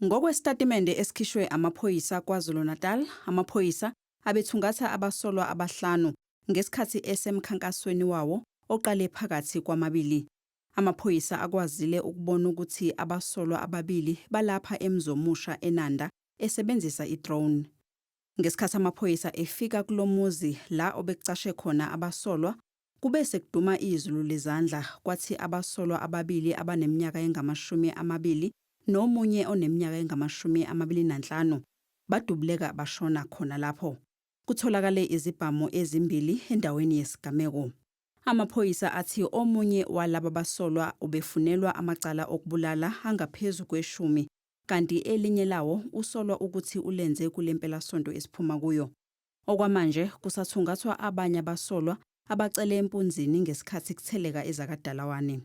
Ngokwesitatimende esikhishwe amaphoyisa KwaZulu-Natal, amaphoyisa abethungatha abasolwa abahlanu ngesikhathi esemkhankasweni wawo oqale phakathi kwamabili. Amaphoyisa akwazile ukubona ukuthi abasolwa ababili balapha eMzomusha eNanda esebenzisa i-drone. Ngesikhathi amaphoyisa efika kulo muzi la obekucashe khona abasolwa, kube sekuduma izulu lezandla kwathi abasolwa ababili abaneminyaka engama-20 nomunye oneminyaka engama-25 badubuleka bashona khona lapho. Kutholakale izibhamu ezimbili endaweni yesigameko. Amaphoyisa athi omunye walaba basolwa ubefunelwa amacala okubulala angaphezu kweshumi kanti elinye lawo usolwa ukuthi ulenze kule mpelasonto esiphuma kuyo. Okwamanje kusathungathwa abanye abasolwa abacele empunzini ngesikhathi kutheleka ezakadalawane.